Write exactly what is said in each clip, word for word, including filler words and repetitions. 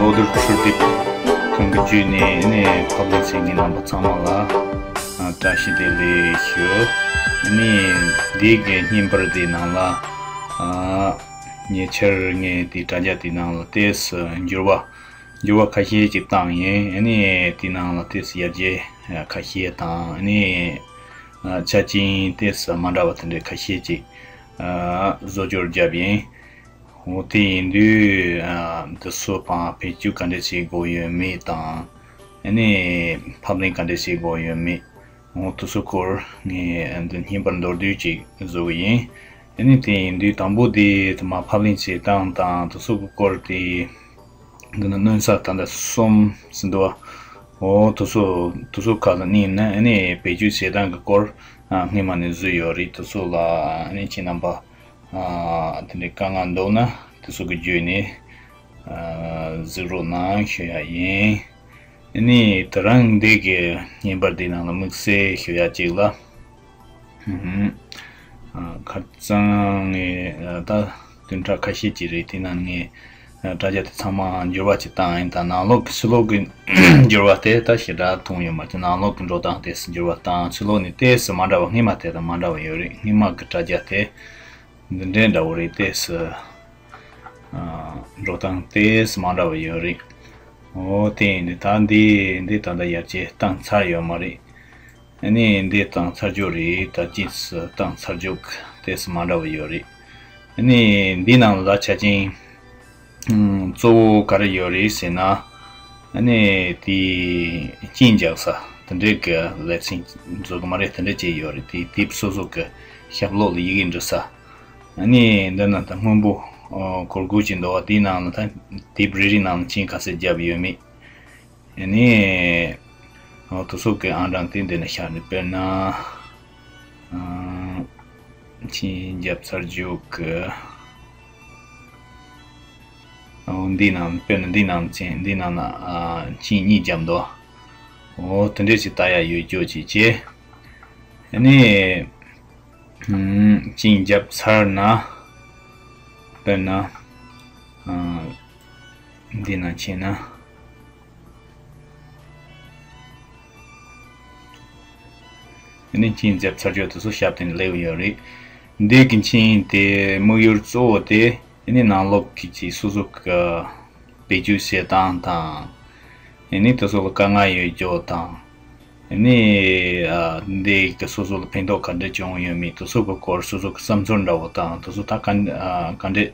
གློག་རྡུལ་འཕྲུལ་དེབ་ཁང་གི་བརྒྱུད་ནས་ནི་ཕབ་ལེན་བྱེད་མཁན་རྣམ་པ་ཚང་མ་ལ་ཨ་བཀྲ་ཤིས་བདེ་ལེགས་ཞུ། ནི་འདི་གི་བརྙན་པར་འདི་ནང་ལ་ཨ་ཉེ་ཆར་ངས་དེ་དྲ་རྒྱ་དེ་ནང་ལ་ཏོག་ཙམ་འགྱུར་བ་འགྱུར་བ་ཁ་ཤས་ཅིག་བཏང་ཡིན། ཨ་ནི་དེ་ནང་ལ་ཏོག་ཙམ་ཡར་རྒྱས་ཁ་ཤས་དང་། ཨ་ནི་ཆ་རྐྱེན་ཏོག་ཙམ་མ་འདྲ་བ་དེ་འདྲའི་ཁ་ཤས་ཅིག་བཟོ་བཅོས་བརྒྱབ་ཡིན། འོ་དེ་ཡིན་དུས་འདི་ཚོ་བང་བེད་སྤྱོད་ག་འདྲས་བྱེད་དགོས་ཡོད་མེད་དང་། ཨ་ནི་ཕབ་ལེན་ག་འདྲས་བྱེད་དགོས་ཡོད་མེད། འོ་དེ་ཚོ་སྐོར་ངས་འདི་བརྙན་པར་མདོར་བསྡུས་ཅིག་བཟོ་གི་ཡིན། ཨ་ནི་དེ་ཡིན་དུས་དང་པོ་དེ་དེ་མ་ཕབ་ལེན་བྱེད་སྟངས་དང་དེ་ཚོ་གི་སྐོར་དེ་འདི་ནི་སྣོན་ས་ད་ལྟ་གསུམ་ཟིན་འདུག་འོ་དེ་ཚོ་དེ་ཚོ་ཁ་ལ་གནས་ན་ཨ་ནི་བེད་སྤྱོད་བྱེད་སྟངས་ཀྱི་སྐོར་སྔས་མ་ནས་བཟོས་ཡོད་རེད། དེ་ཚོ་ལ་ཨ་ནི་ཁྱེད་རྣམ་པ་དེ་འདྲའི་དཀའ་ངལ་འདུག་ན་དེ་ཚོ་གི་བརྒྱུད་ནས་གཟིགས་རོགས་གནང་ཞུ་ཡ་ཡིན། ཨ་ནི་དེ་རིང་འདི་གི་བརྙན་པར་འདི་ནང་ལ་དམིགས་བསལ་ཞུ་ཡ་གཅིག་ལ། ཨ་ཁ་སང་ངས་ད་བདུན་ཕྲག་ཁ་ཤས་ཀྱི་རིང་དེ་ནང་ངས་དྲ་རྒྱ་དེ་ཚང་མ་འགྱུར་བ་ཅིག་བཏང་ཡིན། ད་ནང་ལོགས་ཀྱི་ཕྱི་ལོགས་ཀྱི་འགྱུར་བ་དེ་ད་ཞེ་དྲག་མཐོང་ཡོད་མ་རེད། ནང་ལོགས་ཀྱི་འགྲོ་སྟངས་དེ་འགྱུར་བ་བཏང་། ཕྱི་ལོགས་ནས་ཏོག་ཙམ་མ་འདྲ་བ། སྔས་མ་དེ་དང་མ་འདྲ་བ་ཡོད་རེད། སྔས་མ་གི་དྲ་རྒྱ་དེ་འདི་འདྲའི་འདྲ་བོ་རེད། ཏོག་ཙམ་འགྲོ་སྟངས་ཏོག་ཙམ་མ་འདྲ་བ་ཡོད་རེད། འོ་དེ་ཡིན་དུས་ད་འདི་འདི་ད་ལྟ་ཡར་རྒྱས་བཏང་ཚར་ཡོད་མ་རེད། ཨ་ནི་འདི་བཏང་ཚར་རྒྱུ་རེད། ད་ཅིག་སུ་བཏང་ཚར་རྒྱུ་ཏོག་ཙམ་མ་འདྲ་བ་ཡོད་རེད། ཨ་ནི་འདི་ནང་ལ་ཆ་རྐྱེན་གཙོ་བོ་ག་རེ་ཡོད་རེད་ཟེར་ན། ཨ་ནི་དེ་རྐྱེན་རྒྱག་ས་དེ་འདྲའི་གི་ལེ་ཚན་བཟོ་གི་མ་རེད། དེ་འདྲ་ཅིག་ཡོད་རེད། དེ་དེབ་སོ་སོ་གི་ཞབས་ལོགས་ལ་ཡི་གེ་འབྲི་ས། ཨ་ནི་འདི་ན་ད་སྔོན་པོ་གོར་གུ་ཅིག་འདུག་བ། དེའི་ནང་ལ་ད་དེབ་རེ་རེའི་ནང་ལ་ཆེན་ག་ཚོད་བརྒྱབ་ཡོད་མེད། ཨ་ནི་དེ་ཚོ་གི་ཨང་གྲངས་དེ་འདི་ན་ཤར་ནས། དཔེར་ན་ཆེན་བརྒྱབ་ཚར་རྒྱུ་གི། འོ་འདི་ནང་། དཔེར་ན་འདི་ནང་ཆེན། འདི་ནང་ན་ཆེན་གཉིས་བརྒྱབ་འདུག་འོ་དེ་འདྲས་ཅིག་ལྟ་ཡ་ཡོད་རྒྱུ་ཅིག་བྱས། ཨ་ནི་ཨམ་ཅིག་བརྒྱབ་ཚར་ན། དཔེར་ན་ཨ་འདི་ན་ཕྱིན་ན། ཨ་ནི་ཅིག་བརྒྱབ་ཚར་རྒྱུ་དེ་ཚོ་ཞབས་སྟེང་སླེབས་ཡོད་རེད། འདི་གི་ཆེན་དེ་དམིགས་ཡུལ་གཙོ་བོ་དེ་ཨ་ནི་ནང་ལོགས་ཀྱི་ཅིག་སོ་སོ་གི་བེད་སྤྱོད་བྱེད་སྟངས་དང་། ཨ་ནི་དེ་ཚོ་ལ་དཀའ་ངལ་ཡོད་རྒྱུ་དང་། ཨ་ནི་ཨ་འདི་གི་སོ་སོ་ལ་ཕན་ཐོགས་ག་འདྲ་བྱུང་ཡོད་མེད། དེ་ཚོ་གི་སྐོར་སོ་སོ་གི་བསམ་ཚུལ་འདྲ་བོ་དང་། དེ་ཚོ་ད་ག་ཨ་ག་འདྲ་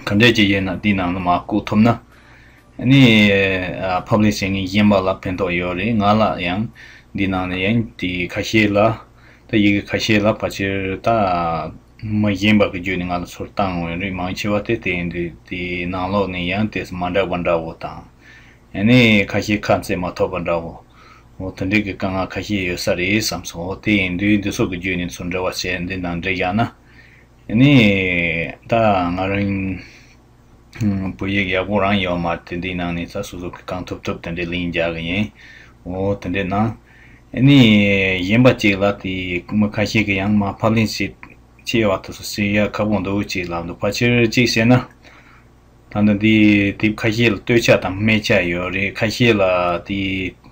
ག་འདྲ་ཅིག་ཡིན་ན་འདི་ནང་ལ་མར་བཀོད་ཐུབ་ན། ཨ་ནི་ཨ་ཕབ་ལེན་བྱེད་མཁན་གཞན་པ་ལ་ཕན་ཐོགས་ཡོད་རེད། ང་ལ་ཡང་འདི་ནང་ནས་ཡང་དེ་ཁ་ཤས་ལ། ད་ཡི་གེ་ཁ་ཤས་ལ་ཕལ་ཆེར་ད་མི་གཞན་པ་གི་བརྒྱུད་ནས་ང་ལ་ཚུར་བཏང་ཡོད་རེད། མང་ཆེ་བ་དེ་དེ་ཡིན་དུས་དེའི་ནང་ལོགས་ནས་ཡང་དེ་མ་འདྲ་བ་འདྲ་བོ་དང་། ཨ་ནི་ཁ་ཤས་ཁ་གསལ་མ་ཐོབ་པ་འདྲ་བོ། འོ་དེ་འདྲའི་གི་དཀའ་ངལ་ཁ་ཤས་ཡོད་ས་རེད་བསམ་སོང་། འོ་དེ་ཡིན་དུས་འདི་ཚོ་གི་བརྒྱུད་ནས་ཚུར་འབྲེལ་བ་བྱས། འདི་ནང་འབྲེལ་བཞག་ན། ཨ་ནི་ད་ང་རང་བོད་ཡིག་ཡག་པོ་རང་ཡོད་མ་རེད། དེ་འདིའི་ནང་ནས་ད་སོ་སོ་གི་གང་ཐུབ་ཐུབ་དེ་འདྲའི་ལན་རྒྱག་གི་ཡིན། འོ་དེ་འདྲའི་ནང་། ཨ་ནི་གཞན་པ་གཅིག་ལ་དེ་མི་ཁ་ཤས་ཀྱིས་ཡང་མར་ཕབ་ལེན་བྱེད་བྱེད་པ་དེ་ཚོ་ཟེར་ཡ་ཁག་པོ་འདུག་ཅེས་ལབ་འདུག་ཕལ་ཆེར་གཅིག་བྱས་ན། ད་ལྟ་འདི་དེབ་ཁ་ཤས་ལ་བསྟོད་ཆ་དང་སྨད་ཆ་ཡོད་རེད། ཁ་ཤས་ལ་དེ་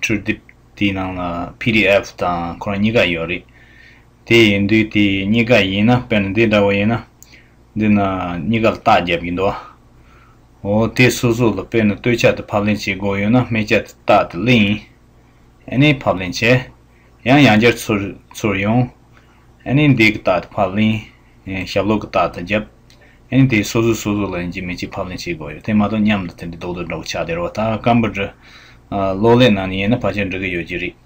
འཕྲུལ་དེབ་དེའི་ནང་ལ་པི་ཌི་ཨེཕ་དང་ཁོ་རང་གཉིས་ཀ་ཡོད་རེད། དེ་ཡིན་དུས་དེ་གཉིས་ཀ་ཡིན་ན། དཔེར་ན་འདི་འདྲ་བོ་ཡིན་ན། འདི་ན་གཉིས་ཀ་ལ་རྟགས་རྒྱབ་ཀྱི་འདུག་འོ་དེ་སོ་སོ་ལ་དཔེར་ན་བསྟོད་ཆ་དེ་ཕབ་ལེན་བྱེད་དགོས་ཡོད་ན། སྨད་ཆ་དེ་རྟགས་དེ་ལེན། ཨ་ནི་ཕབ་ལེན་བྱས། ཡང་ཡང་བསྐྱར་ཚུར་ཚུར་ཡོང་། ཨ་ནི་འདི་གི་རྟགས་དེ་ཕབ་ལེན། ཨེ་ཞབས་ལོགས་ཀྱི་རྟགས་དེ་བརྒྱབ། ཨ་ནི་དེ་སོ་སོ་སོ་སོ་ལ་ཡིན་གཅིག་མིན་གཅིག་ཕབ་ལེན་བྱེད་དགོས་ཡོད། དེ་མ་གཏོགས་མཉམ་དུ་དེ་འདྲ་རྡོག་རྡོག་འདྲ་བོ་ཆགས་བསྡད་རེད་བ། ད་ཀམ་པུ་ཊར་གློག་ཀླད་ནང་ནས་ཡིན་ན་ཕལ་ཆེར་འགྲིག་གི་ཡོད་ཀྱི་རེད།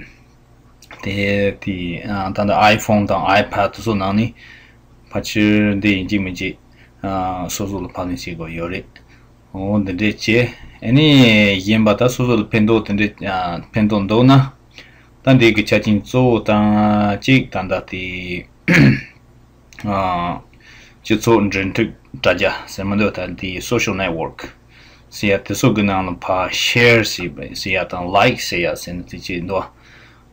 དེ་དེ་ཨ་ད་ལྟ་ཨའི་ཕོན་དང་ཨའི་པེ་ཌི་དེ་ཚོ་ནང་ནས་ཕལ་ཆེར་འདི་ཡིན་གཅིག་མིན་གཅིག་ཨ་སོ་སོ་ལ་ཕབ་ལེན་བྱེད་དགོས་ཡོད་རེད། འོ་འདི་འདྲས་བྱས། ཨ་ནི་གཞན་པ་ད་སོ་སོ་ལ་ཕན་ཐོགས་དེ་འདྲས་ཨ་ཕན་ཐོགས་འདུག་ན། ད་འདི་གི་ཆ་རྐྱེན་གཙོ་བོ་དང་གཅིག་ད་ལྟ་དེ་ཨ་སྤྱི་ཚོགས་འབྲེལ་མཐུད་དྲ་རྒྱ་ཟེར་མི་འདུག་ད་དེ་སོ་ཤལ་ནེཊ་ཝརྐ་ཟེར་ཡ་དེ་ཚོ་གི་ནང་ལ་ཕར་ཤེར་ཟེར་ཟེར་ཡ་དང་ལའིཀ་ཟེར་ཡ་ཟེར་ནས་དེ་ཅིག་འདུག་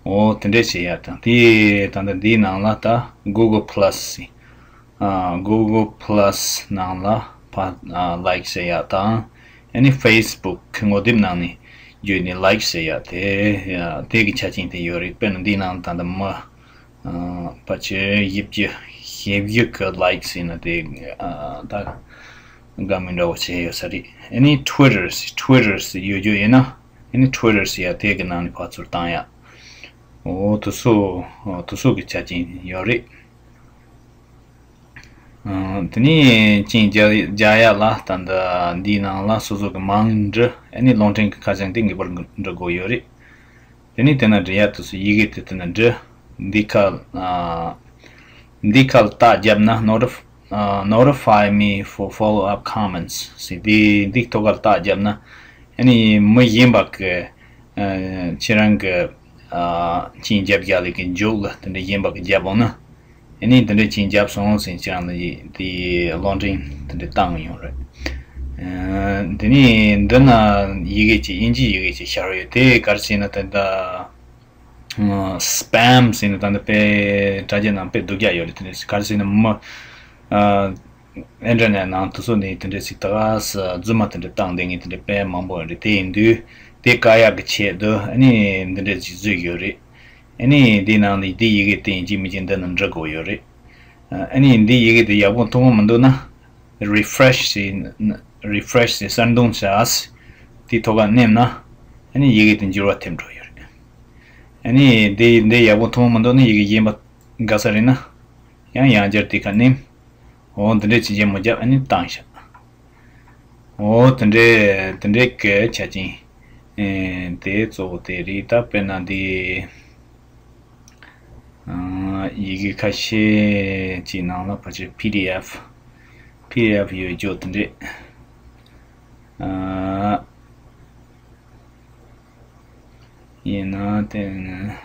འོ་དེ་འདྲས་བྱེད་ཡ་དང་། དེ་ད་ལྟ་འདིའི་ནང་ལ་ད་གུ་གལ་པ་ལ་སི་ཟེར། ཨ་གུ་གལ་པ་ལ་སི་ནང་ལ་ཕར་ཨ་ལའིཀ་ཟེར་ཡ་དང་། ཨ་ནི་ཕེ་སི་བུག་གི་ངོ་དེབ་ནང་ནས་བརྒྱུད་ནས་ལའིཀ་བྱེད་ཡ་དེ་དེ་གི་ཆ་རྐྱེན་དེ་ཡོད་རེད། དཔེར་ན་འདིའི་ནང་ད་ལྟ་མི་ཕལ་ཆེར་བཞི་བཅུ་ཞེ་བརྒྱད་གི་ལའིཀ་ཟེར་ན་དེ་ད་དགའ་མི་འདྲ་བོ་བྱས་ཡོད་ས་རེད། ཨ་ནི་ཊུ་ཝི་ཊར་ཊུ་ཝི་ཊར་ཡོད་རྒྱུ་ཡིན་ན། ཨ་ནི་ཊུ་ཝི་ཊར་ཡ་དེ་གི་ནང་ནས་ཕར་ཚུར་བཏང་ཡ། འོ་དེ་ཚོ་དེ་ཚོ་གི་ཆ་རྐྱེན་ཡོད་རེད། ཨ་དེ་ནས་རྐྱེན་རྒྱག་རྒྱག་ཡ་ལ་ད་ལྟ་འདིའི་ནང་ལ་སོ་སོ་གི་མིང་འབྲི། ཨ་ནི་རླུང་འཕྲིན་གི་ཁ་བྱང་དེ་ངེས་པར་འབྲི་དགོས་ཡོད་རེད། དེ་ནས་དེ་ན་འབྲི་ཡ་དེ་ཚོ་ཡི་གེ་དེ་དེ་ན་འབྲི། འདི་ཁ་ཨ་འདི་ཁ་རྟགས་བརྒྱབ་ན། Notif- ཨ་notify me for follow up comments ཟེར། དེ་འདི་ཐོག་ཁ་རྟགས་བརྒྱབ་ན། ཨ་ནི་མི་གཞན་པ་གི་ཨ་ཁྱེད་རང་གི་ཨ་རྐྱེན་རྒྱབ་རྒྱག་ལས་ཀྱི་མཇུག་ལ་དེ་འདྲ་གཞན་པ་གི་རྒྱབ་འོང་ན། ཨ་ནི་འདི་འདྲ་རྐྱེན་རྒྱབ་སོང་ཟེར་ཁྱེད་རང་ལ་དེ་རླུང་འཕྲིན་དེ་འདྲ་བཏང་ཡོང་རེད། ཨ་དེ་ནས་འདི་ན་ཡི་གེ་གཅིག་དབྱིན་ཇིའི་ཡི་གེ་གཅིག་ཤར་ཡོད། དེ་ག་རེ་ཟེར་ན་ད་ལྟ་སི་པེམ་ཟེར་ནས་ད་ལྟ་དཔེ་དྲ་རྒྱ་ནང་དཔེ་སྡུག་ཅག་ཡོད་རེད། དེ་ནས་ག་རེ་ཟེར་ན་མི་ཨ་ཨིན་ཊར་ནེཊ་ནང་དེ་ཚོ་ནས་དེ་འདྲ་ཞིག་ད་ག་ས་རྫུན་མ་དེ་འདྲ་བཏང་བསྡད་མཁན་དེ་འདྲ་དཔེ་མང་པོ་ཡོད་རེད། དེ་ཡིན་དུས་དེ་བཀག་ཡག་གི་ཆེད་དུ་ཨ་ནི་འདི་འདྲ་ཞིག་བཟོས་ཡོད་རེད། ཨ་ནི་འདི་ནང་ནས་འདི་ཡི་གེ་དེ་ཡིན་གཅིག་མིན་གཅིག་འདི་ནང་འབྲི་དགོས་ཡོད་རེད། ཨ་ནི་འདི་ཡི་གེ་དེ་ཡག་པོ་མཐོང་གི་མི་འདུག་ན། རི་ཕེ་རེཤ་ཟེར། རི་ཕེ་རེཤ་ཟེར། གསར་འདོན་བྱ་ཟེར། དེའི་ཐོག་ཁ་མནན་ན། ཨ་ནི་ཡི་གེ་དེ་འགྱུར་བ་ཐེབས་འགྲོ་ཡོད་རེད། ཨ་ནི་འདི་འདི་ཡག་པོ་མཐོང་མི་འདུག་ན། ཡི་གེ་གཞན་པ་དགའ་ས་རེད་ན། ཡང་ཡང་བསྐྱར་དེ་ཁ་མནན། འོ་འདི་འདྲས་ཅི་བྱེད་མོ་རྒྱབ། ཨ་ནི་བཏང་ཤག་འོ་དེ་འདྲས་དེ་འདྲས་གི་ཆ་རྐྱེན་ཨེ་དེ་གཙོ་བོ་དེ་རེད། ད་དཔེར་ན་འདི་ཨ་ཡི་གེ་ཁ་ཤས་ཅིག་ནང་ལ་ཕལ་ཆེར་པི་ཌི་ཨེཕ་པི་ཌི་ཨེཕ་ཡོད་རྒྱུ་དེ་འདྲས་ཨ་ཡིན་ན་དེ།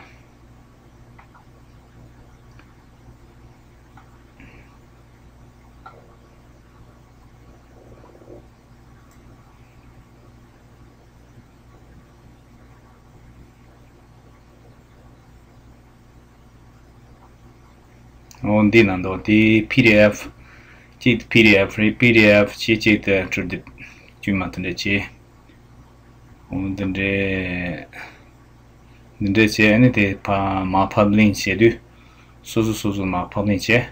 འོ་འདི་ནང་དུ་དེ་པི་ཌི་ཨེཕ་གཅིག་པི་ཌི་ཨེཕ་རེད། པི་ཌི་ཨེཕ་གཅིག་གཅིག་དེ་འཕྲུལ་དེབ་དཀྱུས་མ་དེ་འདྲ་བྱས། འོ་འདི་འདྲས་འདི་འདྲས་བྱས། ཨ་ནི་དེ་ཕ་མར་ཕབ་ལེན་བྱེད་དུས་སོ་སོ་སོ་སོ་མར་ཕབ་ལེན་བྱས།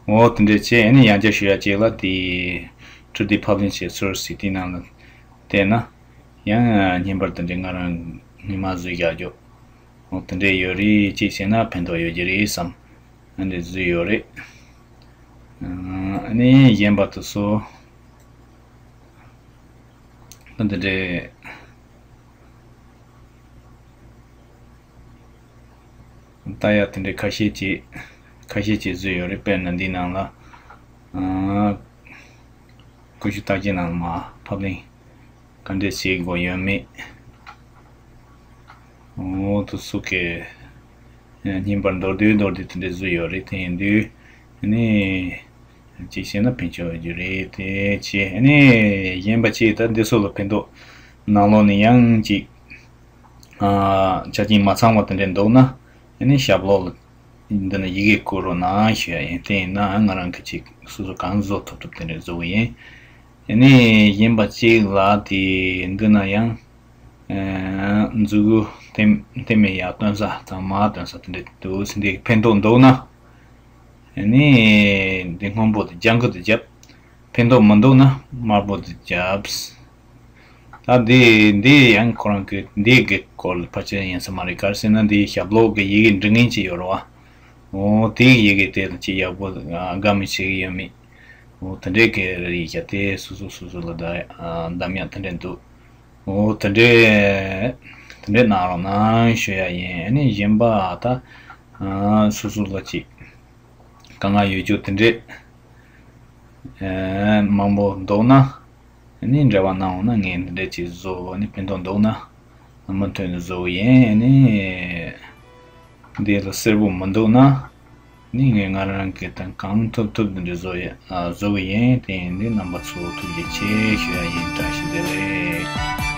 འོ་དེ་འདྲས་བྱས། ཨ་ནི་ཡང་བསྐྱར་ཞུ་ཡ་གཅིག་ལ་དེ་འཕྲུལ་དེབ་ཕབ་ལེན་བྱེད་ཚུལ་ཟེར་དེའི་ནང་ལ་བལྟས་ན། ཡང་བརྙན་པར་དེ་འདྲས་ང་རང་སྔོན་མ་བཟོས་བཞག་རྒྱུ། འོ་དེ་འདྲས་ཡོད་རེད། གཅིག་བྱས་ན་ཕན་ཐོགས་ཡོད་ཀྱི་རེད་བསམ། ཨ་འདྲས་བཟོས་ཡོད་རེད། ཨ་ནི་གཞན་པ་དེ་ཚོ་ད་འདི་འདྲས། ལྟ་ཡ་དེ་འདྲའི་ཁ་ཤས་ཅིག་ཁ་ཤས་ཅིག་བཟོས་ཡོད་རེད། དཔེར་ན་འདིའི་ནང་ལ་ཨ་ཀུ་ཤུ་རྟགས་ཅན་ནང་ལ་མར་ཕབ་ལེན་ག་འདྲས་བྱེད་དགོས་ཡོད་མེད། འོ་དེ་ཚོ་གི་བརྙན་པར་མདོར་བསྡུས་མདོར་བསྡུས་དེ་འདྲས་བཟོས་ཡོད་རེད། དེ་ཡིན་དུས་ནི། གཅིག་བྱས་ན་ཕན་ཆོག་རྒྱུ་རེད། དེ་བྱས་ནས་གཞན་པ་གཅིག་ད་འདི་ཚོ་ལ་ཕན་ཐོགས་ནང་ལོགས་ནས་ཡང་གཅིག་ཨ་ཆ་རྐྱེན་མ་ཚང་བ་དེ་འདྲ་འདུག་ན། ཨ་ནི་ཞབས་ལོགས་ལ་འདི་ན་ཡི་གེ་བཀོད་རོགས་གནང་ཞུ་ཡ་ཡིན། དེ་ཡིན་ན་ང་རང་གི་གཅིག་སོ་སོ་གང་བཟོ་ཐུབ་ཐུབ་དེ་འདྲ་བཟོ་གི་ཡིན། ཨ་ནི་གཞན་པ་གཅིག་ལ་དེ་འདི་ན་ཡང་། ཨ་མཛུ་གུ་དེ་དེ་མེད་ཡར་སྟོན་ས་དང་མར་སྟོན་ས་དེ་འདྲ་འདུག་འདི་ཕན་ཐོགས་འདུག་ན། ཨ་ནི་འདི་སྔོན་པོ་དེ་ལྗང་ཁུ་དེ་བརྒྱབ། ཕན་ཐོགས་མི་འདུག་ན་དམར་པོ་དེ་བརྒྱབ། ད་འདི་འདི་ཡང་ཁོ་རང་གི་འདི་གི་སྐོར་ལ་ཕལ་ཆེར་ཡིན་ས་མ་རེད། ག་རེ་ཟེར་ན་འདི་ཞབས་ལོགས་ཀྱི་ཡི་གེ་འབྲི་མཁན་ཅིག་ཡོད་རེད་བ། འོ་དེའི་ཡི་གེ་དེ་ལ་ཅིག་ཡག་པོ་དགའ་མོས་བྱེད་ཀྱི་ཡོད་མེད། འོ་དེ་འདྲའི་གི་རིགས་བྱས་ཏེ་སོ་སོ་སོ་སོ་ལ་ད་འདམ་ཡག་དེ་འདྲ་འདུག་འོ་དེ་འདྲའི་དེ་འདྲའི་གནང་རོགས་གནང་ཞུ་ཡ་ཡིན། ཨ་ནི་གཞན་པ་ད་སོ་སོ་ལ་ཅིག་དཀའ་ངལ་ཡོད་རྒྱུ་དེ་འདྲའི་མང་པོ་འདུག་ན། ཨ་ནི་འབྲེལ་བ་གནང་འོང་ན་ངས་འདི་འདྲ་ཅིག་བཟོ། ཨ་ནི་ཕན་ཐོགས་འདུག་ན་མུ་མཐུད་ནས་བཟོ་གི་ཡིན། ཨ་ནི་འདི་ལ་གསལ་པོ་མི་འདུག་ན། ཨ་ནི་ངས་ང་རང་གི་དང་གང་ཐུབ་ཐུབ་འདི་འདྲ་བཟོ་ཡ་ཨ་བཟོ་གི་ཡིན། དེ་ཡིན་དུས་རྣམ་པ་ཚོ་ཐུགས་རྗེ་ཆེ་ཞུ་ཡ་ཡིན། བཀྲ་ཤིས་བདེ་ལེགས།